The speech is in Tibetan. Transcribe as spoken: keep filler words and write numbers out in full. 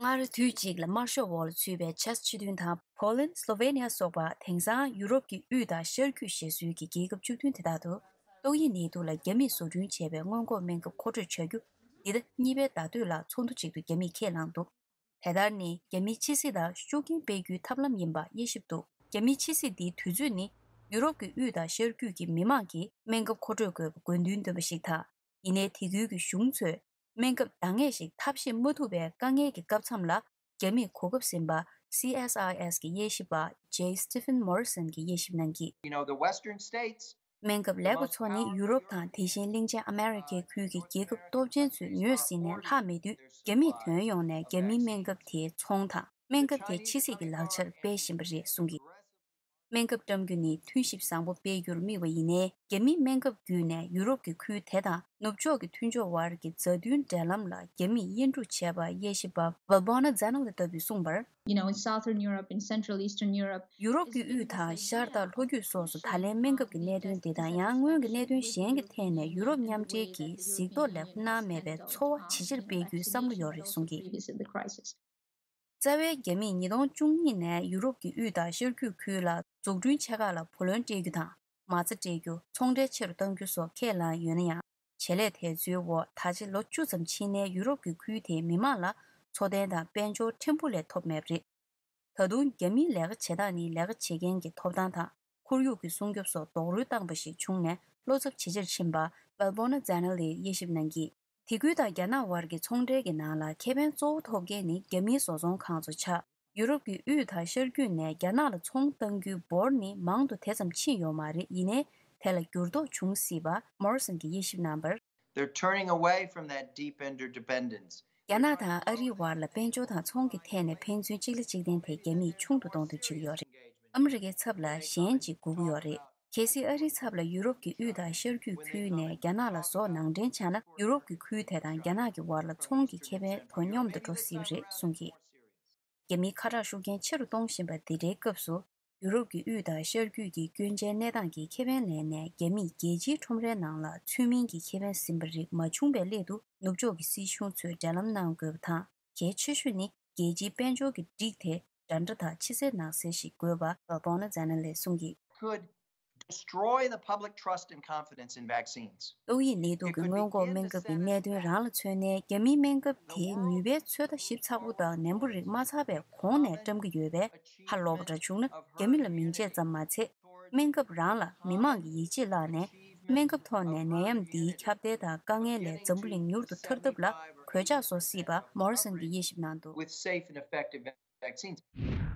སྔར་དུས་གཅིག་ལ་དམར་ཤོག་འོག་ལ་ཚུད་པའི་ཅེཀ་སྤྱི་མཐུན་དང་པོ་ལན། སློ་ཝེ་ནི་ཡ་སོགས་པ། དེང་སང་ཡུ་རོབ་ཀྱི་དབུས་དང་ཤར་རྒྱུད་ཞེས་སུའི་གི་རྒྱལ་ཁབ་བཅུ་བདུན་དེ་དག་ཏུ་ཏོག་དབྱིབས་ནད་དུག་ལ་རྒྱ་མིས་བཟོ་སྐྲུན་བྱས་པའི་སྔོན་འགོག་སྨན་ཁབ་མཁོ་སྤྲོད་བྱ་རྒྱུ། འདི་ཟླ་གཉིས་པའི་ཟླ་སྟོད་ལ་ཚོགས་འདུ་ཅིག་ཏུ་རྒྱ་མིས་ཁས་བླངས་འདུག་དེ་ལྟར་ནི་རྒྱ་མིའི་ཕྱི་སྲིད་ལ་ཤུགས་རྐྱེན་སྤེལ་རྒྱུའི་ཐབས་ལམ་ཡིན་པ་དབྱེ་ཞིབ་འདུག་རྒྱ་མིའི་ཕྱི་སྲིད་འདིའི་དུས་ཚོད་ནི་ཡུ་རོབ་ཀྱི་དབུས་དང་ཤར་རྒྱུད་ཀྱི་མི་མང་གིས་སྨན་ཁབ་མཁོ་སྤྲོད་དགོས་པའི་དགོས་འདུན་བཏོན་པ་ཞིག་དང་། ཡིན་ནའི་དེ་ཁུལ་གྱི་གཞུང་ཚོས་སྨན་ཁབ་འདང་ངེས་ཤིག་ཐབས་ཤེས་མ་ཐུབ་པའི་དཀའ་ངལ་གྱི་སྐབས་མཚམས་ལ། རྒྱ་མིས་གོ་སྐབས་ཟིན་པ། སི་ཨེས་ཨའི་ཨེས་ཀྱི་དབྱེ་ཞིབ་པ་ཇེ་སི་ཊི་ཕན་མོ་རི་སན་གྱིས་དབྱེ་ཞིབ་གནང་གིས། You know, the Western states སྨན་ཁབ་ལེགས་པ་ཚོ་ནི་ཡུ་རོབ་དང་དེ་བཞིན་གླིང་ཆེན་ཨ་མེ་རི་ཁའི་ཁུལ་གྱི་རྒྱལ་ཁབ་སྟོབས་ཆེན་ཚོས་ཉོས་ཟིན་ནས་ལྷག་མེད་དུས། རྒྱ་མིས་དོན་ཡོང་ནས་རྒྱ་མིའི་སྨན་ཁབ་དེའི་ཚོང་དང་སྨན་ཁབ་དེ་ཕྱི་སྲིད་ཀྱི་ལག་ཆར་སྤེལ་བཞིན་པ་རེད་གསུངས་ཀྱིས། སྨན་ཁབ་བཀྲམ་རྒྱུ་ནི་མཐུན་གཤིབ་བཟང་པོ་སྤེལ་རྒྱུར་དམིགས་པ་ཡིན་ནའི། རྒྱ་མིའི་སྨན་ཁབ་བརྒྱུད་ནས་ཡུ་རོབ་ཀྱི་ཁུལ་དེ་དང་ནུབ་ཕྱོགས་ཀྱི་མཐུན་ཕྱོགས་དབར་གྱི་མཛའ་མཐུན་འབྲེལ་ལམ་ལ་རྒྱ་མིས་དབྱེ་འཁྲུག་བྱས་པ། དབྱེ་ཞིབ་པ་ཝལ་བྷོ་ན་ཛེ་ནལ་དེ་ལྟ་བུས་གསུངས་པར། You know, in Southern Europe, in Central Eastern Europe, ཡུ་རོབ་ཀྱི་དབུས་དང་ཤར་དང་ལྷོ་རྒྱུད་སོགས་སུ་ད་ལན་སྨན་ཁབ་ཀྱི་གནད་དོན་འདི་དང་ཡང་སྔོན་གྱི་གནད་དོན་གཞན་གྱི་ཐད་ནས་ཡུ་རོབ་མཉམ་འབྲེལ་གྱིས་གཟིགས་རྟོག་ལེགས་པོ་གནང་མེད་པའི་ཚོར་བ་ཇེ་ཆེར་སྤེལ་རྒྱུའི་བསམ་བློ་ཡོད་རེད་གསུངས་ཀྱིས། རྩ་བའི་རྒྱ་མིས་ཉིས་སྟོང་བཅུ་གཉིས་ནས་ཡུ་རོབ་ཀྱི་དབུས་དང་ཤར་རྒྱུད་ཁུལ་ལ་འཛུགས་སྐྲུན་ཆེ་ཁག་ལ་བུ་ལོན་སྤྲད་རྒྱུ་དང་མ་རྩ་སྤྲད་རྒྱུ། ཚོང་འབྲེལ་ཆེ་རུ་གཏང་རྒྱུ་སོགས་ཁས་བླངས་ཡོད་ན་ཡང་། བྱེད་ལས་དེ་ཚོའི་འོག་ད་ཆ་ལོ་བཅུ་ཙམ་ཕྱིན་ནའི་ཡུ་རོབ་ཀྱི་ཁུལ་དེའི་མི་མང་ལ་འཚོ་རྟེན་དང་དཔལ་འབྱོར་ཕྲན་བུ་ལས་ཐོབ་མེད་པ་རེད། ད་དུང་རྒྱ་མིའི་ལས་ཀ་བྱེད་སྟངས་ནི་ལས་ཀ་བྱེད་མཁན་གྱི་ཐོབ་ཐང་དང་ཁོར་ཡུག་གི་སྲུང་སྐྱོབ་སོགས་རྡོག་རོལ་བཏང་པ་ཞིག་བྱུང་ནས་བློ་འཚབ་ཇེ་ཆེར་ཕྱིན་པ་ཝལ་བྷོ་ན་ཛེ་ནལ་ལིས་དབྱེ་ཞིབ་གནང་གིས། དེ་ཁུལ་དང་རྒྱ་ནག་དབར་གྱི་ཚོང་འབྲེལ་གྱི་ནང་ལ་ཁེ་ཕན་གཙོ་བོ་ཐོབ་མཁན་ནི་རྒྱ་མིའི་བཟོ་ཚོང་ཁང་ཚོ་ཆགས། ཡུ་རོབ་ཀྱི་དབུས་དང་ཤར་རྒྱུད་ནས་རྒྱ་ནག་ལ་ཚོང་གཏང་རྒྱུའི་འབོར་ནི་མང་དུ་དེ་ཙམ་ཕྱིན་ཡོད་མ་རེད། ཡིན་ནའི་དེ་ལ་འགྱུར་ལྡོག་འབྱུང་སྲིད་པ་མོ་རི་སན་གྱིས་དབྱེ་ཞིབ་གནང་བར། They're turning away from that deep interdependence. རྒྱ་ནག་དང་ཨ་རིའི་བར་ལ་དཔལ་འབྱོར་དང་ཚོང་གི་ཐད་ནས་ཕན་ཚུན་གཅིག་ལ་གཅིག་བརྟེན་དེ་རྒྱ་མིས་ཆུང་དུ་གཏོང་འདོད་བྱེད་ཀྱི་ཡོད་རེད། ཨ་མི་རི་ཀའི་ཚབ་ལ་གཞན་གཅིག་སྒུག་གི་ཡོད་རེད། གལ་སྲིད་ཨ་རིའི་ཚབ་ལ་ཡུ་རོབ་ཀྱི་དབུས་དང་ཤར་རྒྱུད་ཁུལ་ནས་རྒྱ་ནག་ལ་ཟོག་ནང་འདྲེན་བྱས་ན། ཡུ་རོབ་ཀྱི་ཁུལ་དེ་དང་རྒྱ་ནག་གི་བར་ལ་ཚོང་གི་ཁེ་ཕན་དོ་སྙོམས་དུ་འགྲོ་སྲིད་པ་རེད་གསུངས་ཀྱིས། རྒྱ་མིའི་ཁ་གྲག་ཤུགས་རྐྱེན་ཆེ་རུ་གཏོང་བཞིན་པ་འདི་འདྲའི་སྐབས་སུ། ཡུ་རོབ་ཀྱི་དབུས་དང་ཤར་རྒྱུད་ཀྱི་སྐྱོན་ཅན་གནས་སྟངས་ཀྱི་ཁེ་ཕན་ལེན་ནས། རྒྱ་མིས་རྒྱལ་སྤྱིའི་ཁྲོམ་རའི་ནང་ལ་ཚུལ་མིན་གྱི་ཁེ་ཕན་ཟིན་པ་རིགས་མ་བྱུང་བའི་སླད་དུ། ནུབ་ཕྱོགས་ཀྱི་སྲིད་གཞུང་ཚོས་འབྲེལ་ལམ་གནང་དགོས་པ་དང་། གལ་ཆེ་ཤོས་ནི་རྒྱལ་སྤྱིའི་དཔལ་འབྱོར་གྱི་སྒྲིག་དེ་འདྲ་འདྲ་དང་ཕྱི་གསལ་ནང་གསལ་ཞིག་དགོས་པ་ཝལ་བྷོ་ན་ཛེ་ནལ་ལིས་གསུངས་ཀྱིས། Could destroy the public trust and confidence in vaccines. ཏོག་དབྱིབས་ནད་དུག་གི་སྔོན་འགོག་སྨན་ཁབ་ཀྱི་གནད་དོན་རང་ལ་མཚོན་ནས། རྒྱ་མིའི་སྨན་ཁབ་དེའི་ནུས་པའི་ཚོད་ལྟ་ཞིབ་ཚགས་པོ་དང་ནན་པོ་རིགས་མ་ཚར་བའི་གོང་ནས་བཀྲམ་གྱི་ཡོད་པས། ཧ་ལོག་པ་འདྲ་བྱུང་ན། རྒྱ་མི་ལ་མིང་ཆད་ཙམ་མ་ཚད། སྨན་ཁབ་རང་ལ་མི་མང་གི་ཡིད་ཆེས་བརླག་ནས། སྨན་ཁབ་ཐོག་ནས་ནད་ཡམས་འདིའི་ཁྱབ་གདལ་དང་དཀའ་ངལ་ལས་འཛམ་བུ་གླིང་མྱུར་དུ་ཐར་ཐབས་ལ་གོད་ཆག་བཟོ་སྲིད་པ་མོ་རི་སན་གྱིས་དབྱེ་ཞིབ་གནང་འདུག With safe and effective vaccines.